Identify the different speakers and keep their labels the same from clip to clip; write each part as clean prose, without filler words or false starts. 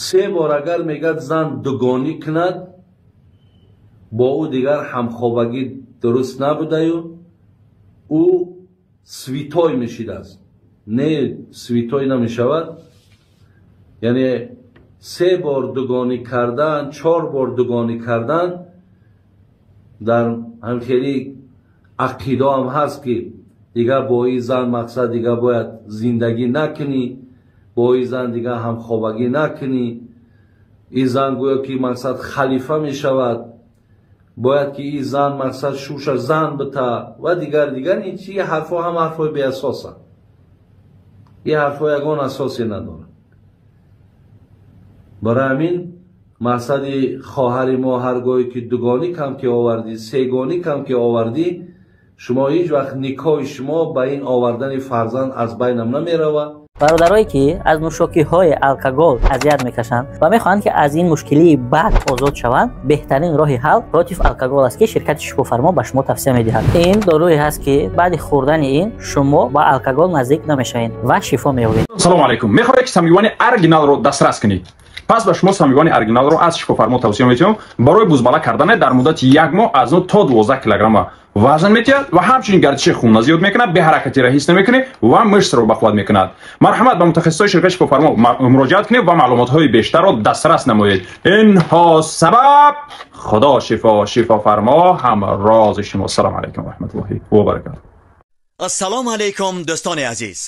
Speaker 1: Се бор агар мегӯяд зан дугонӣ кунад, бо ӯ дигар ҳамхобагӣ дуруст набудаю ӯ святой мешидааст. Не, святой намешавад. Яъне се бор дугонӣ кардан, чор бор дугонӣ кардан дар ҳамхели ақидаам ҳаст, ки дигар бо ин зан мақсад дигар бояд зиндагӣ накунӣ, бо ин зан дигар ҳамхобагӣ накунӣ. Ин зан гӯё ки мақсад халифа мешавад, бояд ки ин зан мақсад шуша зан бита ва дигар дигар. Ин чи ҳарфҳо ҳама ҳарфҳои беасосанд. Ин ҳарфҳо ягон асосе надорад. Барои ҳамин мақсади хоҳари мо ҳар гоҳе ки дугонӣ кам ки овардӣ, сегонӣ кам ки овардӣ, шумо ҳеҷ вақт никоҳи шумо ба ин овардани фарзанд аз байнам намеравад.
Speaker 2: Бародарое ки аз нӯшокиҳои алкогол азият мекашанд ва мехоҳанд, ки аз ин мушкилии бад озод шаванд, беҳтарин роҳи ҳал Против алкогол аст, ки ширкати Шифофармо ба шумо тавсия медиҳад. Ин доруе ҳаст, ки баъди хӯрдани ин шумо ба алкогол наздик намешавед ва шифо меёбед.
Speaker 3: Салому алайкум. Мехоҳед, ки самивони оригиналро дастрас кунед? Пас ба шумо самивони оригиналро аз Шифофармо тавсия метиҳам. Барои бузбала кардане дар муддати як моҳ аз 9 то 12 килограмма вазн метиҳад ва ҳамчунин гардиши хунна зиёд мекунад, беҳаракатиро ҳис намекунед ва мышцаро бақувват мекунад. Марҳамат, ба мутахассисои ширкати Шифофармо муроҷиат кунед ва маълумотҳои бештарро дастрас намоед. Инҳо сабаб худо шифо, Шифофармо ҳамрози шумо. Ассалому алайкум ва раҳматуллоҳи ва баракатуҳ.
Speaker 4: Ассалому алайкум, дӯстони азиз.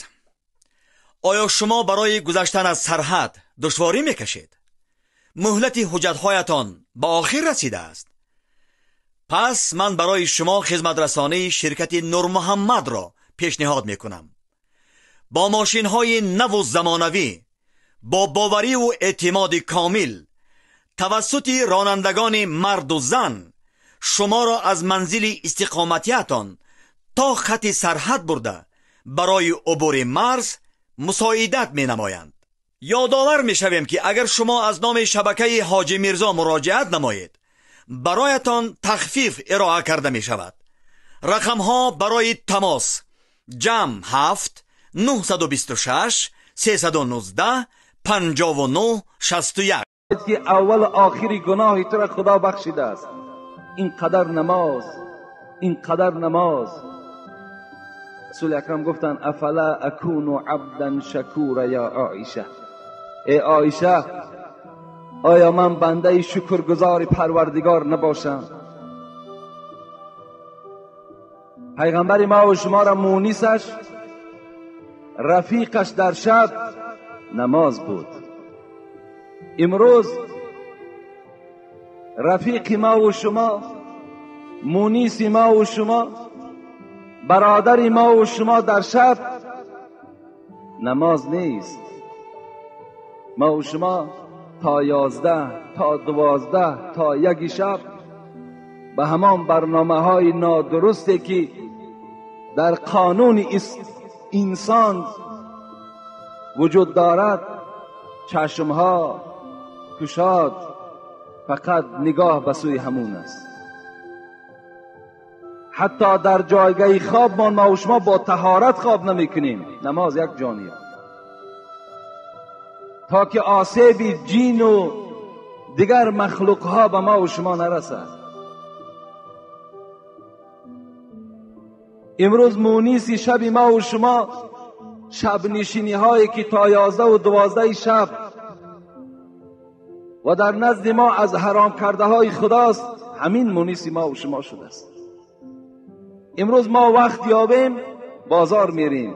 Speaker 4: Оё шумо барои гузаштан аз сарҳад душворӣ мекашед? Муҳлати ҳуҷҷатҳоятон ба охир расидааст? Пас ман барои шумо хизматрасонии ширкати Нурмуҳаммадро пешниҳод мекунам. Бо мошинҳои наву замонавӣ, бо бовариву эътимоди комил, тавассути ронандагони марду зан шуморо аз манзили истиқоматиятон то хати сарҳад бурда, барои убури марз мусоидат менамоянд. Ёдовар мешавем, ки агар шумо аз номи шабакаи Ҳоҷи Мирзо муроҷиат намоед, бароятон тахфиф ироа карда мешавад. Рақамҳо барои тамос: +7 926 319 59 61.
Speaker 5: Ки аввал охири гуноҳи туро Худо бахшидааст. Ин қадар намоз, ин қадар намоз. Расули Акрам гуфтанд: афала акуну абдан шакура я Оиша. Эй Оиша, оё ман бандаи шукргузори Парвардигор набошам? Пайғамбари ма ва шуморо мунисаш, рафиқаш дар шаб намоз буд. Имрӯз рафиқи ма ва шумо, муниси ма ва шумо, бародари ма ва шумо дар шаб намоз нест. Ма ва шумо то 11, то 12, то 1 шаб ба ҳамон барномаҳои нодурусте, ки дар қонуни инсон вуҷуд дорад, чашмҳо кушод, фақат нигоҳ ба сӯи ҳамун аст. Ҳатто дар ҷойгаҳи хобмон ма ва шумо бо таҳорат хоб намекунем. Намоз як ҷониб, то ки осеби ҷину дигар махлуқҳо ба ма ва шумо нарасад. Имрӯз муниси шаби ма ва шумо шабнишиниҳое, ки то 11 12 шаб ва дар назди мо аз ҳаром кардаҳои худост, ҳамин муниси ма ва шумо шудааст. Имрӯз мо вақт ёбем, бозор мерем,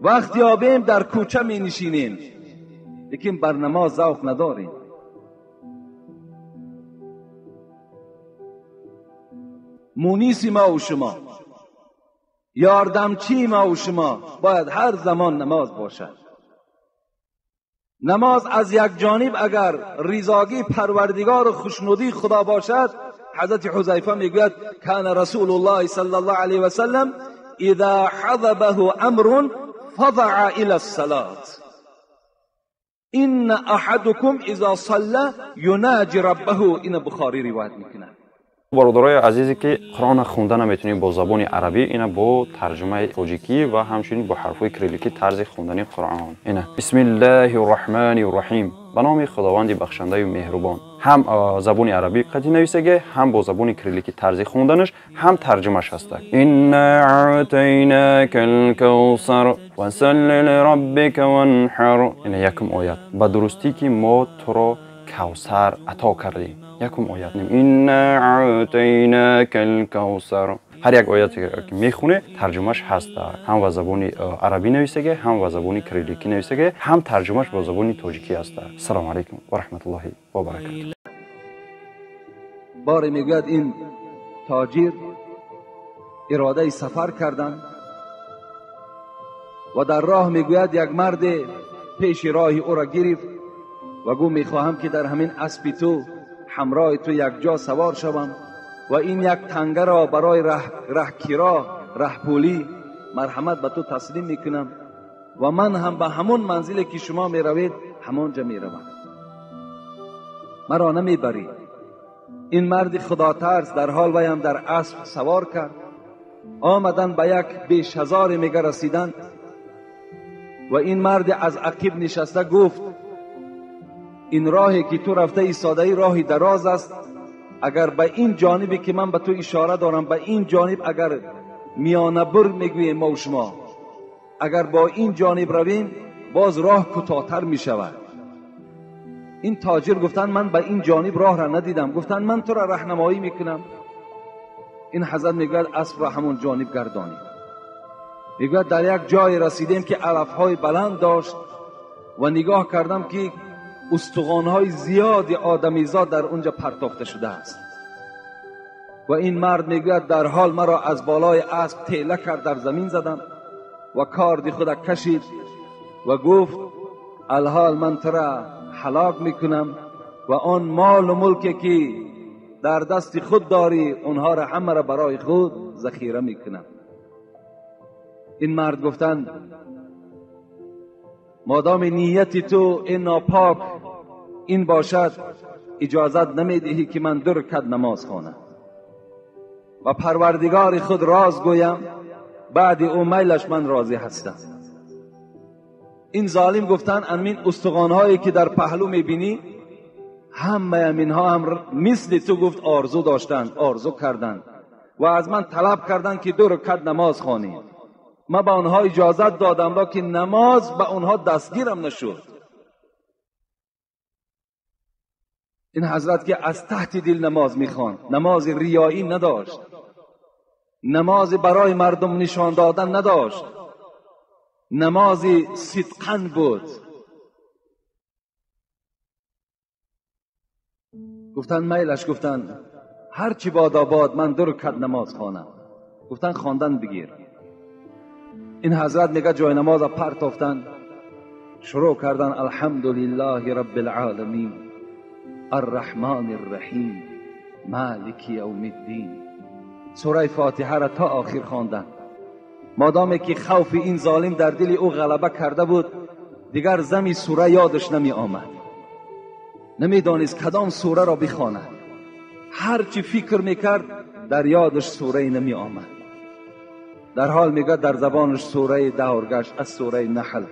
Speaker 5: вақт ёбем, дар кӯча менишинем, лекин бар намоз завқ надорем. Муниси ма ва шумо, ёрдамчии ма ва шумо бояд ҳар замон намоз бошад. Намоз аз як ҷониб агар ризогии Парвардигору хушнудии Худо бошад, ҳазрати Ҳузайфа мегӯяд: кана Расулуллоҳи саллаллоҳу алайҳи васаллам иза ҳазабаҳу амрун фазаа ила ссалот. Инна аҳадукум иза салла юнаҷи раббаҳу. Ина Бухорӣ ривоят мекунад.
Speaker 3: Бародарои азизе, ки Қуръонро хонда наметавонед бо забони арабӣ, ина бо тарҷумаи тоҷикӣ ва ҳамчунин бо ҳарфҳои кирилликӣ тарзи хондани Қуръон. Ина: Бисмиллаҳи рраҳмани рраҳим, ба номи Худованди бахшандаю меҳрубон. Ҳам забони арабӣ қатӣ нависаге, ҳам бо забони кирилликӣ тарзи хонданаш, ҳам тарҷумаш ҳаста. Инна аътайнака лкавсар фасалли лираббика ванҳар. Ина якум оят: ба дурустӣ, ки мо туро Кавсар ато кардем. Якум оят: Инна аътайнака лкавсар. Ҳар як ояте ки мехоне, тарҷумаш ҳаста. Ҳам ба забони арабӣ нависаге, ҳам ба забони кирилликӣ нависаге, ҳам тарҷумаш бо забони тоҷикӣ ҳаста. Ассалому алайкум ва раҳматуллоҳи ва баракату.
Speaker 5: Боре, мегӯяд, ин тоҷир иродаи сафар карданд ва дар роҳ, мегӯяд, як марде пеши роҳи ӯро гирифт ва гуфт: «Мехоҳам, ки дар ҳамин аспи ту, ҳамроҳи ту якҷо савор шавам ва ин як тангаро барои раҳкиро, раҳпулӣ, марҳамат, ба ту таслим мекунам ва ман ҳам ба ҳамон манзиле, ки шумо меравед, ҳамонҷа меравам. Маро намебарӣ?» Ин марди худотарс дар ҳол ваям дар асп савор кард. Омадан ба як бешазоре, мега, расиданд ва ин марди аз ақиб нишаста гуфт: «Ин роҳе, ки ту рафта истодаӣ, роҳи дароз аст. Агар ба ин ҷонибе, ки ман ба ту ишора дорам, ба ин ҷониб, агар миёнабур мегӯем мо шумо, агар бо ин ҷониб равем, боз роҳ кӯтоҳтар мешавад». Ин тоҷир гуфтанд: «Ман ба ин ҷониб роҳро надидам». Гуфтанд: «Ман туро раҳнамоӣ мекунам». Ин ҳазрат, мегӯяд, аспро ҳамон ҷониб гардонид. Мегӯяд, дар як ҷое расидем, ки алафҳои баланд дошт ва нигоҳ кардам, ки устухонҳои зиёди одамизод дар унҷа партофта шудааст. Ва ин мард, мегӯяд, дар ҳол маро аз болои асп тела кард, дар замин задам ва корди худа кашид ва гуфт: «Алҳол ман тура ҳалок мекунам ва он молу мулке, ки дар дасти худ дорӣ, онҳоро ҳамаро барои худ захира мекунам». Ин мард гуфтанд: «Модоми нияти ту ин нопок ин бошад, иҷозат намедиҳӣ, ки ман ду ракат намоз хонам ва Парвардигори худ роз гӯям. Баъди ӯ майлаш, ман розӣ ҳастам». Ин золим гуфтанд: «Амин устухонҳое, ки дар паҳлӯ мебинӣ, ҳамаи аминҳо ҳам мисли ту, — гуфт, — орзу доштанд, орзу карданд ва аз ман талаб карданд, ки ду ракат намоз хонем. Ман ба онҳо иҷозат додам, лекин намоз ба онҳо дастгирам нашуд». Ин ҳазрат, ки аз таҳти дил намоз мехонд, намози риёӣ надошт, намози барои мардум нишон додан надошт, намози сидқан буд. Гуфтанд: «Майлаш, — гуфтанд, — ҳарчи бодобод, ман ду ракат намоз хонам». Гуфтанд: «Хондан бигир». Ин ҳазрат, мега, ҷои намоза партофтанд, шурӯъ карданд: Алҳамдулиллаҳи раббил арраҳмани рраҳим, малики явмиддин. Сураи Фотиҳаро то охир хонданд. Модоме ки хавфи ин золим дар дили ӯ ғалаба карда буд, дигар зами сура ёдаш намеомад, намедонист кадом сураро бихонад. Ҳарчи фикр мекард, дар ёдаш сурае намеомад. Дар ҳол, мегӯяд, дар забонаш сураи давр гашт аз сураи Наҳл: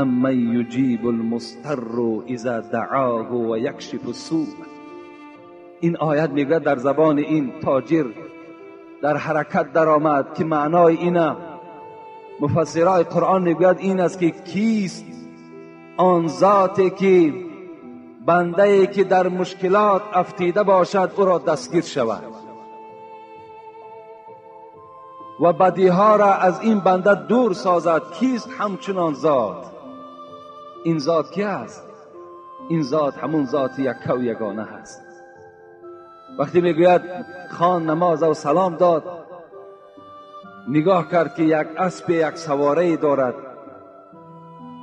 Speaker 5: амман юҷибу лмустарру иза даъоҳу ва якшифу сӯ. Ин оят, мегӯяд, дар забони ин тоҷир дар ҳаракат даромад, ки маънои ина муфассирои Қуръон мегӯяд, ин аст, ки кист он зоте, ки бандае, ки дар мушкилот афтида бошад, ӯро дастгир шавад ва бадиҳоро аз ин банда дур созад? Кист ҳамчунон зот? Ин зот ки аст? Ин зот ҳамун зоти яккаву ягона ҳаст. Вақте, мегӯяд, хон намоза салом дод, нигоҳ кард, ки як аспе як саворае дорад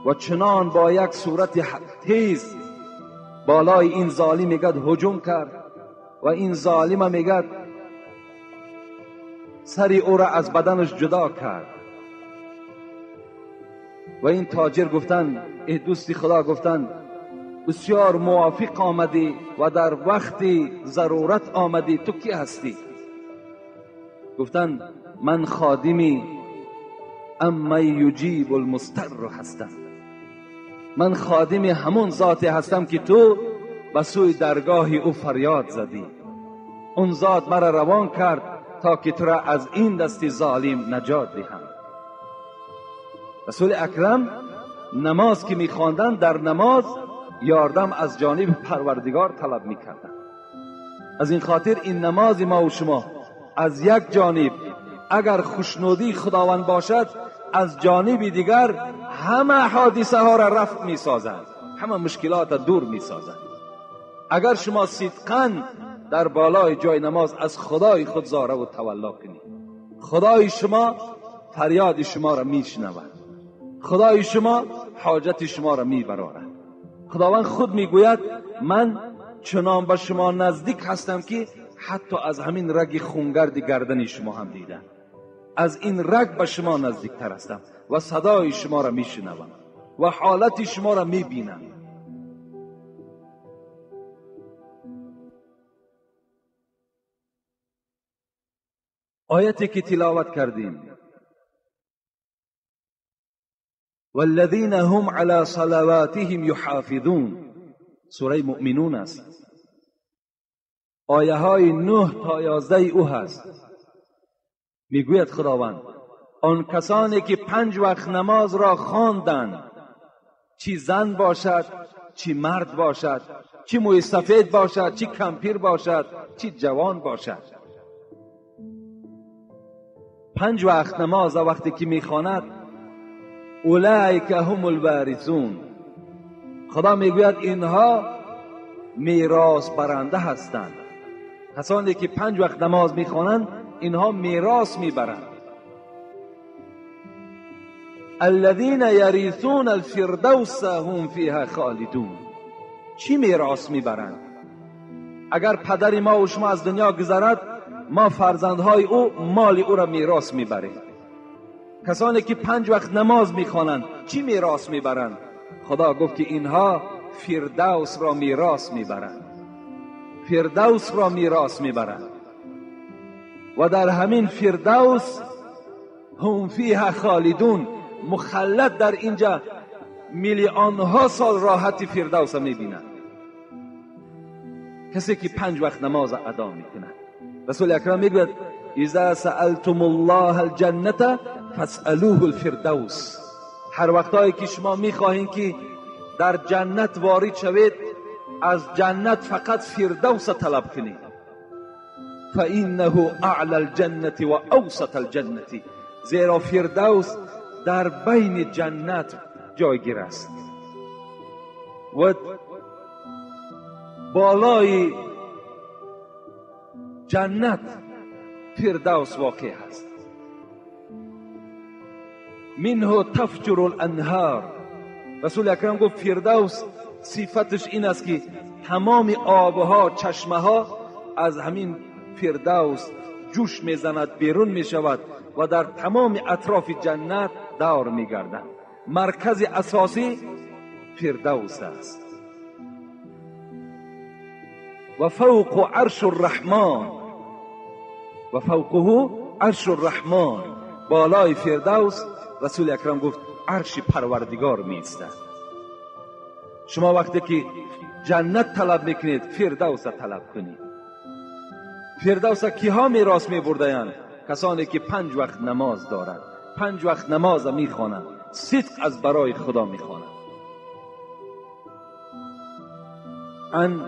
Speaker 5: ва чунон бо як сурати тез болои ин золим, мегӯяд, ҳуҷум кард ва ин золима, мегӯяд, сари ӯро аз баданаш ҷудо кард. Ва ин тоҷир гуфтанд: «Эй дӯсти Худо, — гуфтанд, — بسیار موافق آمدی و در وقت ضرورت آمدی، تو کی هستی؟ گفتن من خادمی اما یجیب المضطر هستم، من خادم همون ذاتی هستم که تو به سوی درگاه او فریاد زدی. اون ذات مرا روان کرد تا که تو را از این دست ظالم نجات دهم. رسول اکرم نماز که میخواندن، در نماز یاردم از جانب پروردگار طلب میکردن. از این خاطر این نماز ما و شما از یک جانب اگر خوشنودی خداوند باشد، از جانب دیگر همه حادثه ها را رفع می سازند، همه مشکلات را دور می سازند. اگر شما صدقاً در بالای جای نماز از خدای خود زاره و تولا کنید، خدای شما فریاد شما را می شنود، خدای شما حاجت شما را می برارد. خداوند خود می گوید من چنان به شما نزدیک هستم که حتی از همین رگ خونگرد گردن شما هم دیدم، از این رگ به شما نزدیکتر هستم و صدای شما را میشنوم و حالت شما را میبینم. آیتی که تلاوت کردیم، والذین هم علی صلواتهم یحافظون، سوره مؤمنون است، آیه های 9 تا 11 او هست. میگوید خداوند آن کسانی که 5 وقت نماز را خواندند، چی زن باشد چی مرد باشد، چی موی سفید باشد چی کمپیر باشد چی جوان باشد، 5 وقت نماز وقتی که میخواند، اولئک هم الوارثون، خدا میگوید اینها میراث برنده هستند. کسانی که 5 وقت نماز میخوانند اینها میراث میبرند. الذین یرثون الفردوس هم فیها خالدون. چی میراث میبرند؟ اگر پدر ما و شما از دنیا گذرد، ما فرزندهای او مال او را میراث میبریم. کسانی که 5 وقت نماز میخوانند چی میراث میبرند؟ خدا گفت که اینها فردوس را میراث میبرند، فردوس را میراث میبرند و در همین فردوس هم فیها خالدون، مخلد در اینجا میلیون ها سال راحت فردوس میبینند. کسی که 5 وقت نماز ادا میکنه، رسول اکرم میگوید اذا سألتم الله الجنة فاسألوه الفردوس. هر وقتایی که شما میخواهین که در جنت وارد شوید، از جنت فقط فردوس طلب کنید. فإنه اعلى الجنة و اوسط الجنة، زیرا فردوس در بین جنت جایگیر است و بالای جنت فردوس واقع است. منه تفجر الانهار. رسول اکرم گفت فردوس صفتش این است که تمام آبها، چشمه ها از همین فردوس جوش میزند، بیرون میشود و در تمام اطراف جنت دور میگردند. مرکز اساسی فردوس است. و فوق عرش الرحمن، و فوقه عرش الرحمن، بالای فردوس رسول اکرم گفت عرش پروردگار می ایستد. شما وقتی که جنت طلب میکنید، فردوس طلب کنید. فردوس کیها میراث میبردند؟ کسانی که 5 وقت نماز دارند، 5 وقت نماز میخوانند، صدق از برای خدا میخوانند. عن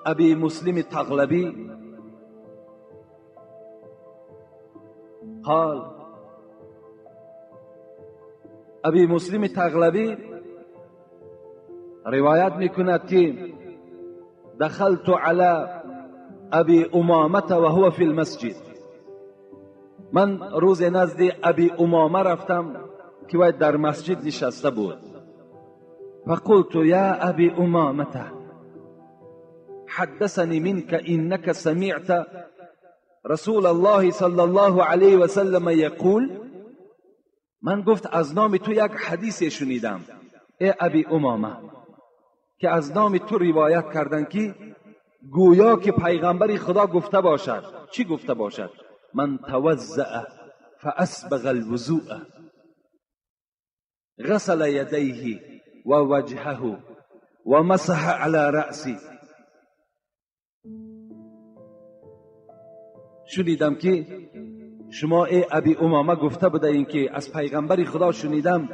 Speaker 5: ابی مسلم تغلبی قال، ابی مسلم تغلبی روایت میکند که دخلت علی ابی امامه و هو فی المسجد. من روز نزد ابی امامه رفتم که وی در مسجد نشسته بود. فقلت یا ابی امامه حدثني منك انك سمعت رسول الله صلی الله علیه و سلم یقول. من گفت از نام تو یک حدیث شنیدم ای ابی امامه که از نام تو روایت کردن که گویا که پیغمبر خدا گفته باشد. چی گفته باشد؟ من توضأ فاسبغ الوضوء غسل یدیه و وجهه و مسح علی رأسه. شنیدم که شما ای ابی امامه گفته بوده این که از پیغمبر خدا شنیدم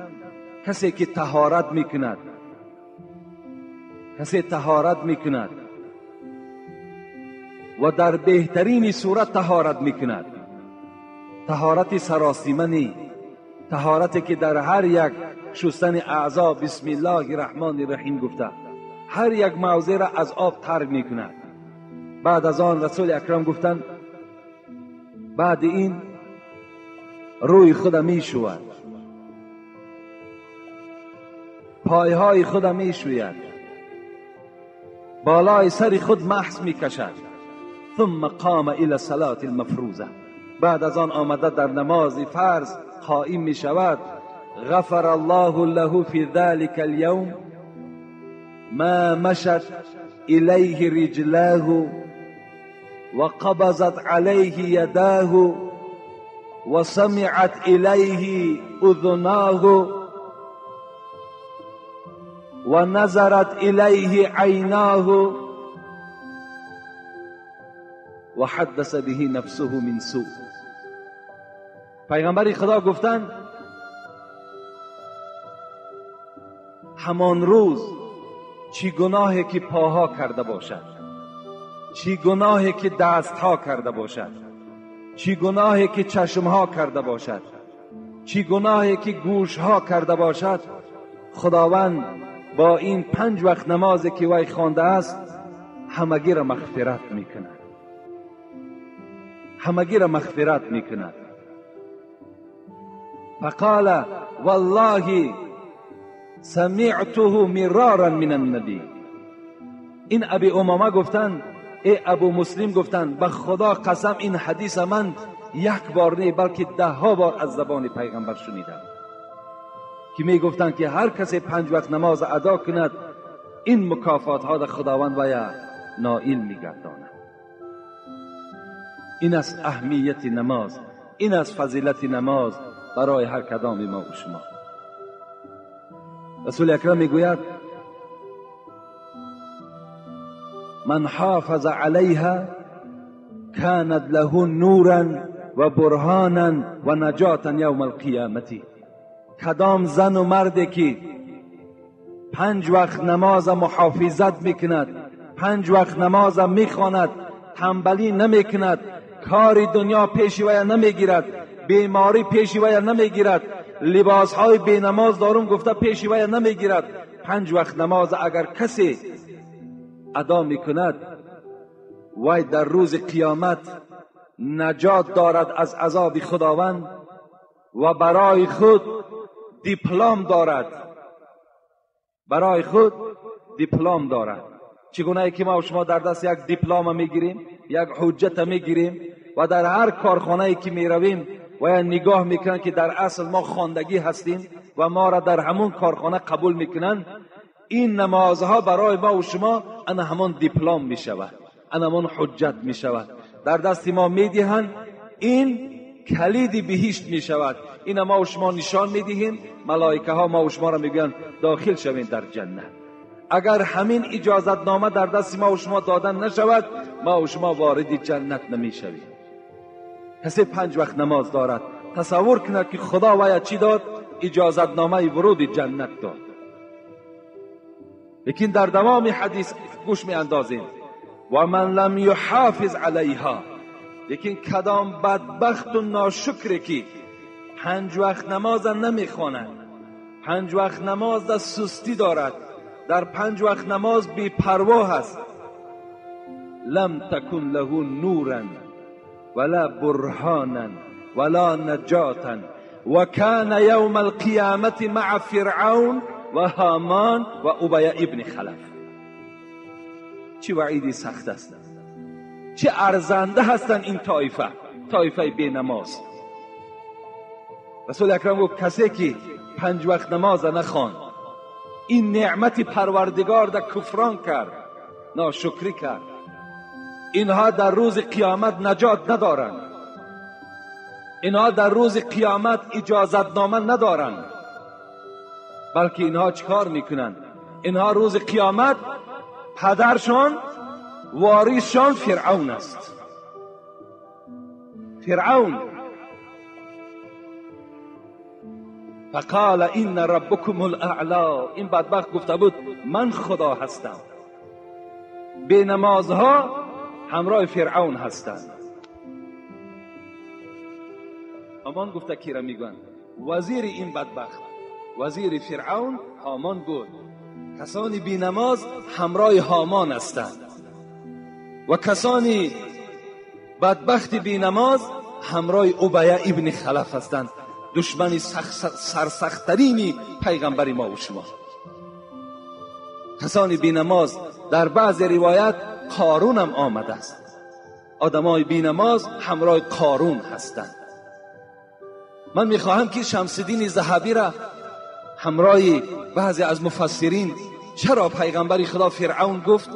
Speaker 5: کسی که طهارت میکند، کسی طهارت میکند و در بهترین صورت طهارت میکند، طهارت سراسیمه نی، طهارتی که در هر یک شستن اعضا بسم الله الرحمن الرحیم گفته، هر یک موضع را از آب تر میکند. بعد از آن رسول اکرم گفتند بعد این روی خود میشود، پایهای خود میشوید، بالای سر خود محس میکشد. ثم قام الى صلاة المفروضه، بعد از آن آمده در نماز فرض قائم می شود. غفر الله له فی ذلك اليوم ما مشت الیه رجلاه و قبضت علیه یداه و سمعت الیه اذناه و نظرت الیه عیناه و حدث به نفسه من سوء. پیغمبر خدا گفتند همان روز چی گناهی که پاها کرده باشد، چی گناهی که دستها کرده باشد، چی گناهی که چشمها کرده باشد، چی گناهی که گوشها کرده باشد، خداوند با این 5 وقت نمازی که وی خوانده است همگی را مغفرت میکند، همگی را مغفرت میکند. فقال والله سمعته مرارا من النبی. این ابی امامه گفتند، ای ابو مسلم گفتند به خدا قسم این حدیث من یک بار نه بلکه 10 بار از زبان پیغمبر شنیدم که می گفتند که هر کسی 5 وقت نماز ادا کند این مکافات ها در خداوند ویا نائل میگرداند. این است اهمیت نماز، این است فضیلت نماز برای هر کدام ما و شما. رسول اکرم میگوید من حافظ علیها کانت له نورا و برهانا و نجاتا یوم القیامت. کدام زن و مردی که 5 وقت نماز محافظت میکند، 5 وقت نماز میخواند، تنبلی نمیکند، کار دنیا پیش وی نمیگیرد، بیماری پیش وی نمیگیرد، لباس های بی نماز دارم گفته پیش وی نمیگیرد، 5 وقت نماز اگر کسی ادا میکند وی در روز قیامت نجات دارد از عذاب خداوند و برای خود دیپلم دارد، برای خود دیپلم دارد. چگونه که ما و شما در دست یک دیپلم میگیریم، یک حجت میگیریم و در هر کارخانه‌ای که میرویم و یا نگاه میکنن که در اصل ما خواندگی هستیم و ما را در همون کارخانه قبول میکنن، این نمازها برای ما و شما انا همان دیپلم میشود، انا همان حجت میشود، در دست ما میدهند، این کلید بهشت میشود. این ما و شما نشان میدهیم، ملائکه ها ما و شما را میگویند داخل شوین در جنت. اگر همین اجازت نامه در دست ما و شما دادن نشود، ما و شما وارد جنت نمیشویم. کسی 5 وقت نماز دارد تصور کند که خدا باید چی داد؟ اجازت نامه ورود جنت داد. لیکن در دوام حدیث گوش می اندازیم و من لم یحافظ علیها، لیکن کدام بدبخت و ناشکری که 5 وقت نماز نمیخواند، 5 وقت نماز در سستی دارد، در 5 وقت نماز بی پروا هست، لم تکن له نورا ولا برهانا ولا نجاتا و کان یوم القیامت مع فرعون و هامان و ابی ابن خلف. چه وعیدی سخت است، چه ارزنده هستند این طایفه، طایفه بی نماز. رسول اکرم گفت کسی که 5 وقت نماز نخواند، این نعمت پروردگار در کفران کرد، ناشکری کرد. اینها در روز قیامت نجات ندارند، اینها در روز قیامت اجازتنامه ندارند، بلکه اینها چیکار میکنند؟ اینها روز قیامت پدرشان، واریسشان فرعون است. فرعون فقال این ربکم الاعلی، این بدبخت گفته بود من خدا هستم. به نمازها همراه فرعون هستند. هامان گفته کی را میگن؟ وزیر این بدبخت، وزیر فرعون هامان بود. کسانی بی نماز همراه هامان هستند و کسانی بدبخت بی نماز همراه ابی ابن خلف هستند، دشمن سرسخت‌ترین پیغمبر ما و شما. کسانی بی نماز، در بعض روایت قارون هم آمده است. آدمای بی نماز همراه قارون هستند. من میخواهم که شمس الدین ذهبی را همراه بعضی از مفسرین، چرا پیغمبر خدا فرعون گفت،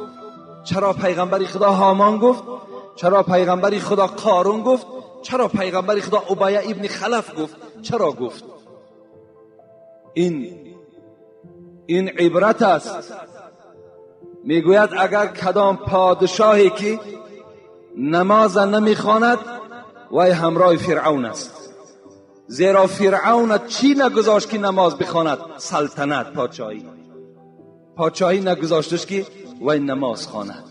Speaker 5: چرا پیغمبر خدا هامان گفت، چرا پیغمبر خدا قارون گفت، چرا پیغمبر خدا ابی ابن خلف گفت، چرا گفت؟ این عبرت است. میگوید اگر کدام پادشاهی که نماز نمیخواند وی همراه فرعون است، زیرا فرعون چی نگذاشت که نماز بخواند؟ سلطنت، پادشاهی. پادشاهی نگذاشتش که وی نماز خواند.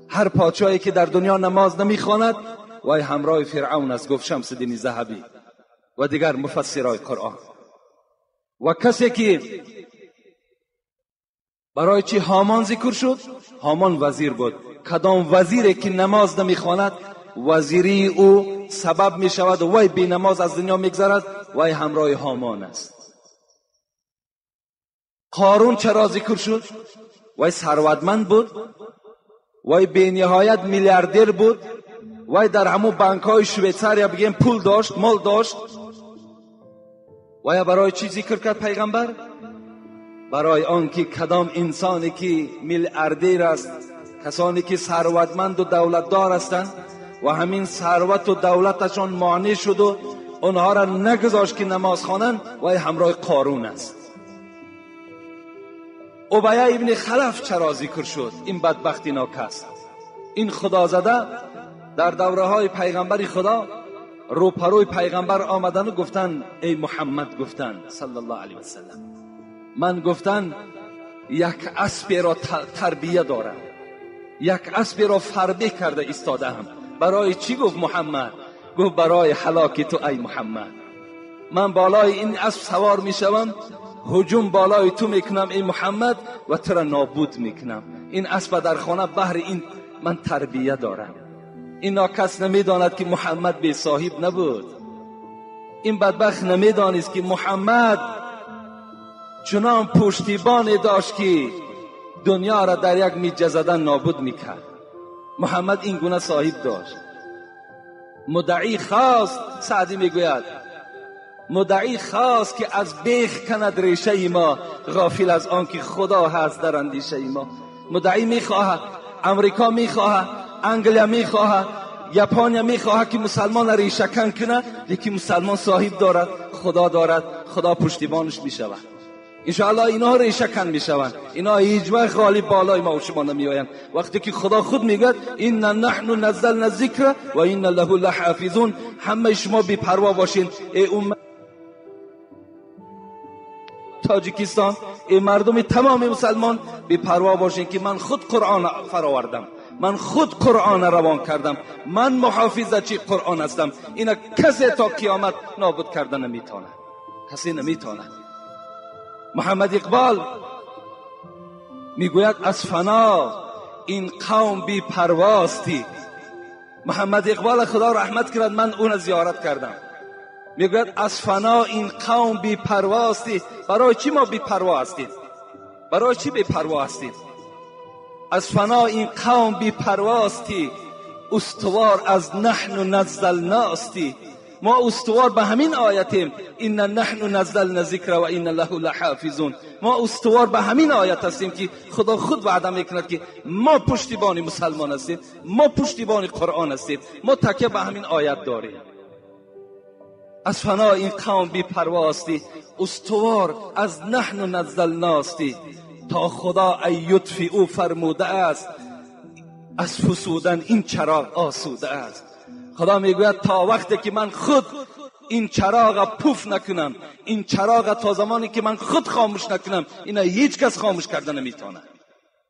Speaker 5: هر پادشاهی که در دنیا نماز نمیخواند وی همراه فرعون است، گفت شمس الدین ذهبی و دیگر مفسرای قرآن. و کسی که برای چی هامان ذکر شد؟ هامان وزیر بود. کدام وزیری که نماز نمیخواند وزیری او سبب می شود وی بی نماز از دنیا میگذرد، وی همراه هامان است. قارون چرا ذکر شد؟ وی ثروتمند بود، وی بی نهایت میلیاردر بود، وی در همون بانک های شویتساریا بگیم پول داشت، مال داشت. وی برای چی ذکر کرد پیغمبر؟ برای آنکه کدام انسانی که میلیاردر است، کسانی که ثروتمند و دولتدار هستند و همین ثروت و دولتشان مانع شد و آنها را نگذاشت که نماز خوانند، وی همراه قارون است. ابی ابن خلف چرا ذکر شد؟ این بدبختی ناکس، این خدازده در دوره های پیغمبر خدا روپروی پیغمبر آمدن و گفتن ای محمد، گفتن صلی الله علیه وسلم، من گفتن یک اسب را تربیه دارم، یک اسب را فربه کرده ایستاده هم. برای چی گفت محمد؟ گفت برای هلاک تو ای محمد. من بالای این اسب سوار میشوم، هجوم بالای تو میکنم ای محمد و تو را نابود میکنم. این اسب در خانه بهر این من تربیه دارم. این ناکس نمیداند که محمد بی صاحب نبود. این بدبخت نمیدانست که محمد چنان پشتیبان داشت که دنیا را در یک میجه زدن نابود میکرد. محمد این گونه صاحب داشت. مدعی خواست، سعدی میگوید مدعی خواست که از بیخ کند ریشه ما، غافل از آن که خدا هست در اندیشه ما. مدعی میخواهد، امریکا میخواهد، انگلیا میخواهد، ژاپن میخواهد که مسلمان ریشه کن کنه، لیکن مسلمان صاحب دارد، خدا دارد، خدا پشتیبانش میشود. انشاءالله اینا ریشه کن میشوند، اینا هیچ وقت غالب بالای ما و شما نمیآیند. وقتی که خدا خود میگه ان نحن نزلنا الذکر و ان له لحافظون، همه شما بی پروا باشین ای امت تاجیکستان، ای مردم تمام مسلمان بی پروا باشین که من خود قرآن فراوردم، من خود قرآن روان کردم، من محافظ چی قرآن هستم. اینا کسی تا قیامت نابود کرده نمیتونه، کسی نمیتونه. محمد اقبال میگوید از فنا این قوم بی پرواستی. محمد اقبال خدا رحمت کرد، من اون زیارت کردم. میگوید از فنا این قوم بی پرواستی. برای چی ما بی پروا هستیم؟ برای چی بی پروا هستیم؟ از فنا این قوم بی پرواستی، استوار از نحن نزلناستی. ما استوار به همین آیتیم، إنا نحن نزلنا الذکر و إنا له لحافظون. ما استوار به همین آیت هستیم که خدا خود وعده میکند که ما پشتیبان مسلمان هستیم، ما پشتیبان قرآن هستیم، ما تکیه به همین آیت داریم. از فنا این قوم بی پروا هستی، استوار از نحن نزلنا هستی. تا خدا ای یطفی او فرموده است، از فسودن این چراغ آسوده است. خدا میگوید تا وقتی که من خود این چراغ پوف نکنم، این چراغ تا زمانی که من خود خاموش نکنم، اینا هیچ کس خاموش کرده نمیتونه.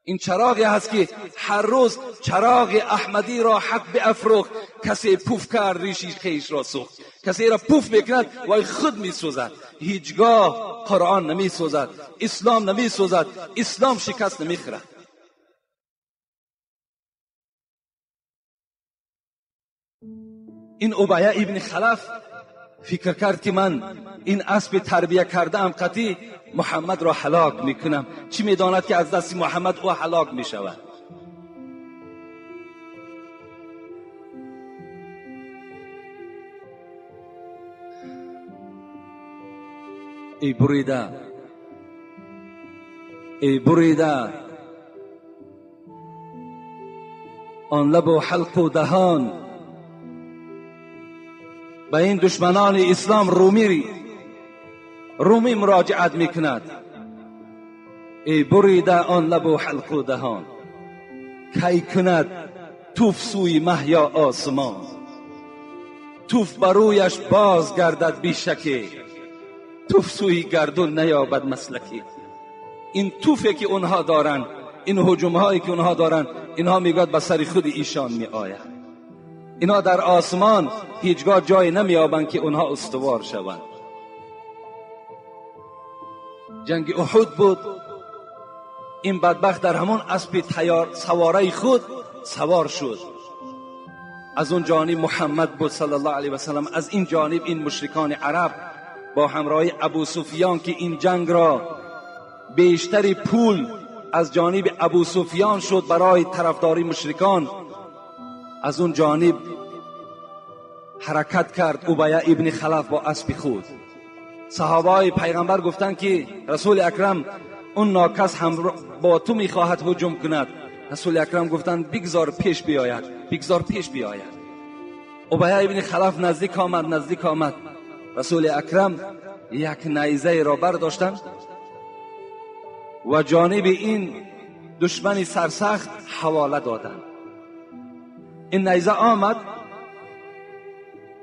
Speaker 5: این چراغی هست که هر روز چراغ احمدی را حق بیافروخت، کسی پوف کرد ریشی خیش را سوخت. کسی را پوف میکند وای خود میسوزد. هیچگاه قرآن نمیسوزد، اسلام نمیسوزد، اسلام شکست نمیخورد. این ابیه ابن خلف فکر کرد که من این اسب تربیه کرده ام قطعی محمد را هلاک میکنم. چی میداند که از دست محمد او هلاک میشود؟ ای بریده، ای بریده، آن لب و حلق و دهان به این دشمنان اسلام رومی مراجعت میکند. ای بریده آن لب و حلق و دهان، کی کند توف سوی مه یا آسمان. توف برویش باز گردد بی شکی، توف سوی گردون نیابد مسلکی. این توفی که اونها دارن، این هجوم هایی که اونها دارن، اینها میگوید به سر خود ایشان می آید. اینا در آسمان هیچگاه جای نمیابند که اونها استوار شوند. جنگ احد بود، این بدبخت در همون اسب تیار سواره خود سوار شد. از اون جانب محمد بود صلی الله علیه و سلم، از این جانب این مشرکان عرب با همراهی ابو سفیان که این جنگ را بیشتری پول از جانب ابو سفیان شد برای طرفداری مشرکان، از اون جانب حرکت کرد ابیه ابن خلف با اسب خود. صحابه پیغمبر گفتند که رسول اکرم اون ناکس هم با تو میخواهد هجوم کند. رسول اکرم گفتند بگذار پیش بیاید، بگذار پیش بیاید. ابیه ابن خلف نزدیک آمد، نزدیک آمد. رسول اکرم یک نیزه را برداشتند و جانب این دشمن سرسخت حواله دادند. این نیزه آمد،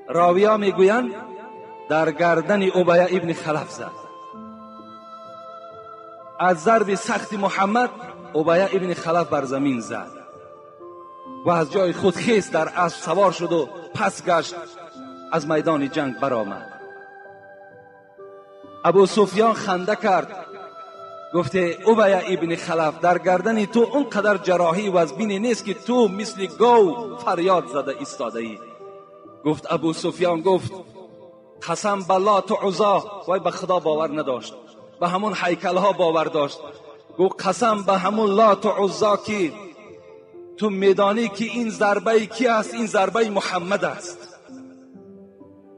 Speaker 5: راویا میگویند در گردن ابیه ابن خلف زد. از ضرب سخت محمد ابیه ابن خلف بر زمین زد و از جای خود خیست، در اسب سوار شد و پس گشت، از میدان جنگ برآمد. ابو سفیان خنده کرد، گفته ابیه ابن خلف در گردن تو اونقدر جراحی و از بینی نیست که تو مثل گاو فریاد زده ایستاده ای. گفت ابو سفیان، گفت قسم بالله تو عزا، وای به خدا باور نداشت، به همون هیکل ها باور داشت. گفت قسم به همون لات و عزا که تو میدانی که این ضربه کی است؟ این ضربه محمد است،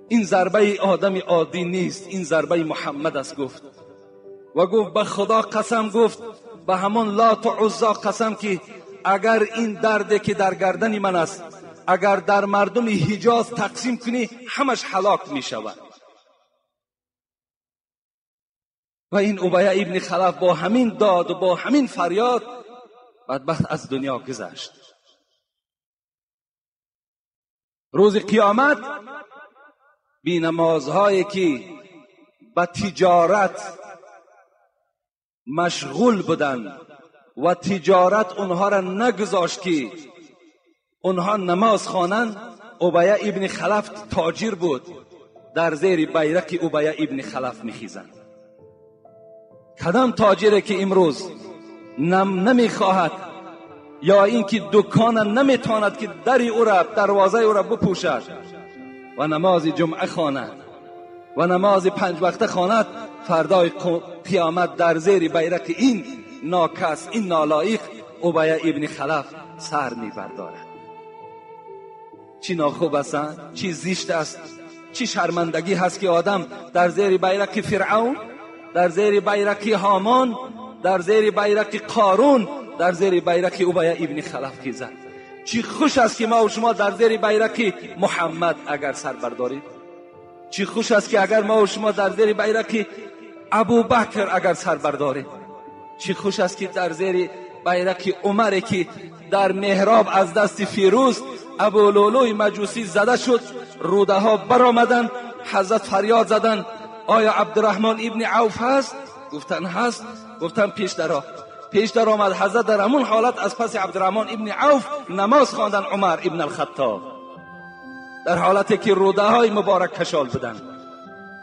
Speaker 5: این ضربه آدم عادی نیست، این ضربه محمد است. گفت و گفت به خدا قسم، گفت به همون لات و عزا قسم که اگر این درد که در گردن من است اگر در مردم حجاز تقسیم کنی همش هلاک می شود. و این ابیه ابن خلف با همین داد و با همین فریاد بدبخت از دنیا گذشت. روز قیامت بی نمازهایی که به تجارت مشغول بودند و تجارت اونها را نگذاشت که اونها نماز خوانند، ابیه ابن خلف تاجر بود، در زیر بیرق ابیه ابن خلف میخیزند. کدام تاجری که امروز نمیخواهد یا اینکه دکان نمیتواند که در او را، دروازه او را بپوشد و نماز جمعه خواند و نماز پنج وقته خواند، فردای قیامت در زیر بیرق این ناکس، این نالایق ابیه ابن خلف سر میبردارد. چی ناخوب است، چی زشت است، چی شرمندگی هست که آدم در زیر بیرق فرعون، در زیر بیرق هامان، در زیر بیرق قارون، در زیر بیرق ابی ابن خلف خیزد. چی خوش است که ما و شما در زیر بیرق محمد اگر سر برداریم. چی خوش است که اگر ما و شما در زیر بیرق ابوبکر اگر سر برداریم. چی خوش است که در زیر بیرق عمر که در محراب از دست فیروز ابولولوی مجوسی زده شد، روده ها برآمدند، حضرت فریاد زدند آیا عبدالرحمن ابن عوف هست؟ گفتن هست. گفتن پیش درآ. پیش در آمد. حضرت در همون حالت از پس عبدالرحمن ابن عوف نماز خواندن عمر ابن الخطاب، در حالتی که روده های مبارک کشال بودند.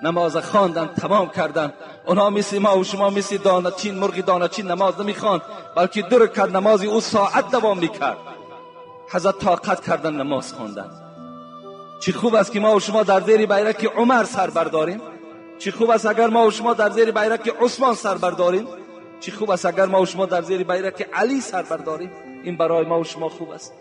Speaker 5: نماز خواندن، تمام کردن. اونها مثل ما و شما مثل دانه‌چین، مرغ دانه‌چین نماز نمیخواند، بلکه 2 رکعت نمازی او ساعت دوام میکرد. حضرت طاقت کردن، نماز خواندن. چی خوب است که ما و شما در زیر بیرق عمر سر برداریم. چی خوب است اگر ما و شما در زیر بیرق عثمان سر برداریم. چی خوب است اگر ما و شما در زیر بیرق علی سر برداریم. این برای ما و شما خوب است.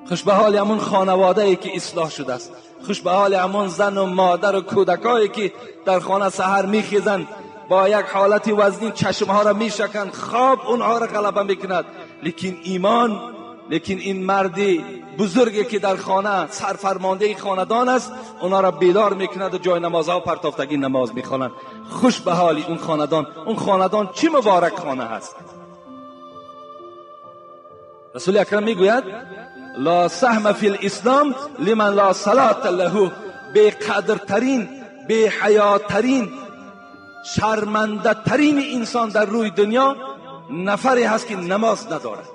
Speaker 5: خوش به حال همون خانواده ای که اصلاح شده است. خوش به حال همون زن و مادر و کودکایی که در خانه سحر میخیزند، با یک حالت وزنین چشمها را میشکند، خواب اونها را غلبه میکند، لیکن ایمان، لیکن این مردی بزرگی که در خانه سرفرمانده خاندان است، اونها را بیدار میکند و جای نمازها پرتافتگی نماز میخوانند. خوش به حال اون خاندان. اون خاندان چی مبارک خانه هست. رسول اکرم میگوید لا سهم فی الاسلام لمن لا صلاة له. بی قدرترین، بی حیاترین، شرمنده ترین انسان در روی دنیا نفری هست که نماز ندارد.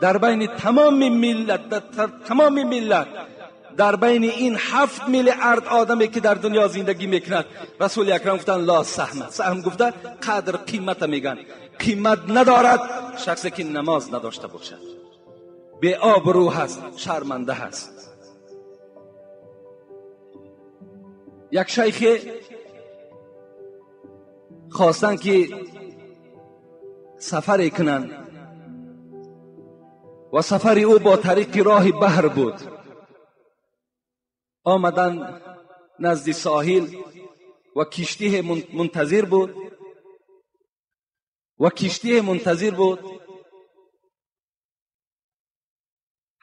Speaker 5: در بین تمام ملت، در تمام ملت، در بین این 7 میلیارد آدمی که در دنیا زندگی میکند، رسول اکرم گفتن لا سهم. سهم گفته قدر، قیمت میگن. قیمت ندارد شخصی که نماز نداشته باشد، بی آبرو هست، شرمنده هست. یک شیخ خواستن که سفر کنند و سفر او با طریق راه بحر بود. آمدن نزد ساحل و کشتی منتظر بود و کشتی منتظر بود.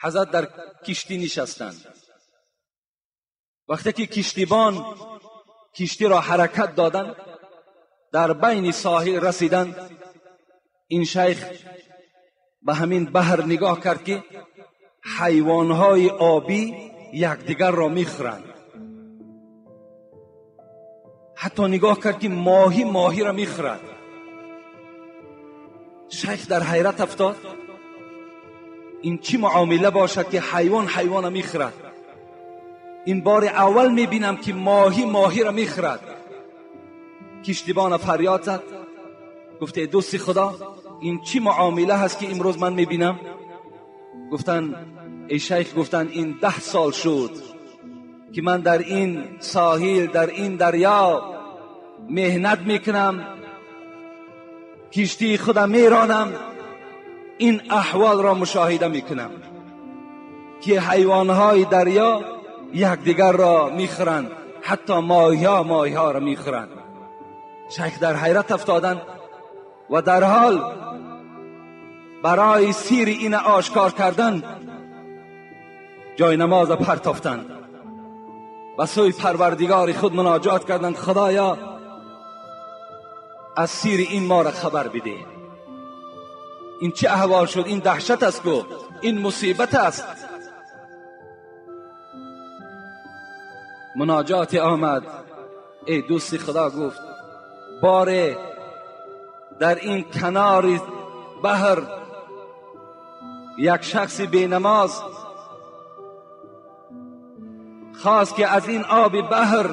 Speaker 5: حضرت در کشتی نشستند. وقتی که کشتیبان کشتی را حرکت دادند، در بین ساحل رسیدند، این شیخ به همین بحر نگاه کرد که حیوانهای آبی یکدیگر را میخورند. حتی نگاه کرد که ماهی ماهی را میخورد. شیخ در حیرت افتاد، این چی معامله باشد که حیوان حیوان را میخورد؟ این بار اول میبینم که ماهی ماهی را میخورد. کشتیبان فریاد زد، گفته دوست خدا، این چی معامله هست که امروز من میبینم؟ گفتن ای شیخ، گفتن این 10 سال شد که من در این ساحل، در این دریا مهنت میکنم، کشتی خودم میرانم، این احوال را مشاهده میکنم که حیوانهای دریا یکدیگر را میخورند، حتی ماهی‌ها ماهی‌ها را میخورند. شیخ در حیرت افتادند و در حال برای سیر این آشکار کردن جای نماز پرتافتند و سوی پروردگار خود مناجات کردند، خدایا از سیر این ما را خبر بده، این چه احوال شد، این دهشت است کو، این مصیبت است. مناجات آمد، ای دوست خدا، گفت باره در این کنار بحر یک شخص بی نماز خواست که از این آب بحر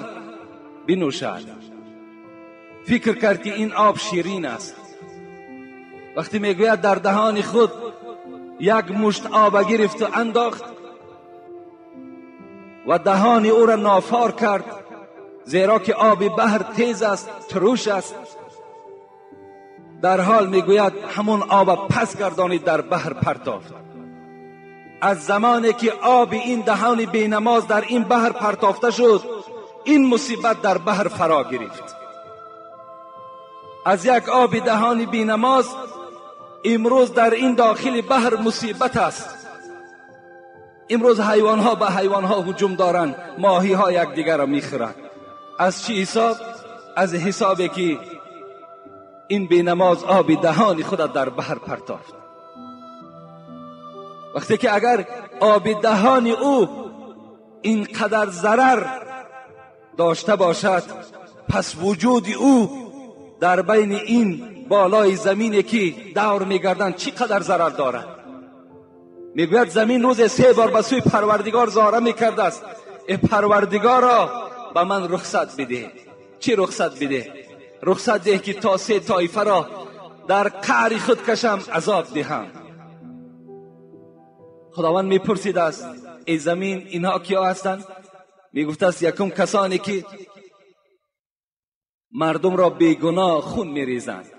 Speaker 5: بنوشد، فکر کرد که این آب شیرین است. وقتی میگوید در دهان خود یک مشت آب گرفت و انداخت و دهان او را نافار کرد، زیرا که آب بحر تیز است، تروش است. در حال میگوید همون آب پس گردانید، در بحر پرتافت. از زمانی که آب این دهان بینماز در این بحر پرتافته شد، این مصیبت در بحر فرا گرفت. از یک آب دهان بینماز امروز در این داخل بحر مصیبت است. امروز حیوانها به حیوانها هجوم دارند، ماهی ها یکدیگر را میخورند. از چی حساب؟ از حسابی که این بینماز آب دهان خود در بحر پرتافت. وقتی که اگر آب دهان او اینقدر ضرر داشته باشد، پس وجود او در بین این بالای زمینی که دور میگردند چی قدر ضرر دارد؟ میگوید زمین روز 3 بار به سوی پروردگار زاره میکرده است: ای پروردگارا، به من رخصت بده. چی رخصت بده؟ رخصت ده که تا 3 طایفه را در قعر خود کشم، عذاب دهم. خداوند میپرسید است: ای زمین، اینها کیا هستند؟ میگفت است: یکم کسانی که مردم را بیگناه خون میریزند،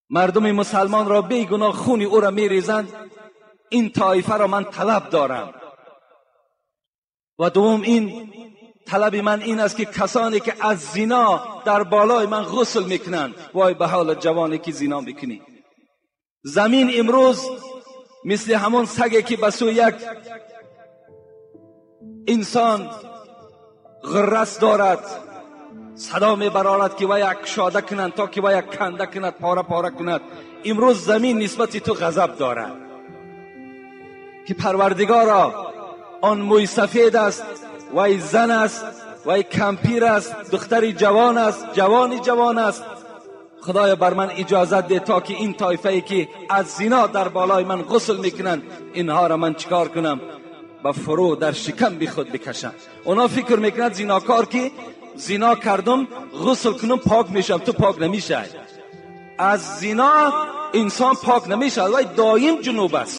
Speaker 5: مردم مسلمان را بیگناه خون او را میریزند، این طایفه را من طلب دارم. و دوم این طلب من این است که کسانی که از زنا در بالای من غسل میکنند، وای به حال جوانی که زنا میکنی. زمین امروز مثل همون سگی که به سوی یک انسان غرس دارد، صدا میبرارد که وی کشاده کنند تا که وی کنده کند، پاره پاره کند. امروز زمین نسبت تو غضب دارد که پروردگارا، آن موی سفید است، وی زن است، وی کمپیر است، دختری جوان است، جوانی جوان است. خدایا بر من اجازت ده تا که این طایفه ای که از زنا در بالای من غسل میکنند، اینها را من چیکار کنم؟ به فرو در شکم بی خود بکشم. اونا فکر میکنند زیناکار که زنا کردم غسل کنم پاک میشم. تو پاک نمیشه. از زنا انسان پاک نمیشه، ولی دایم جنوب است.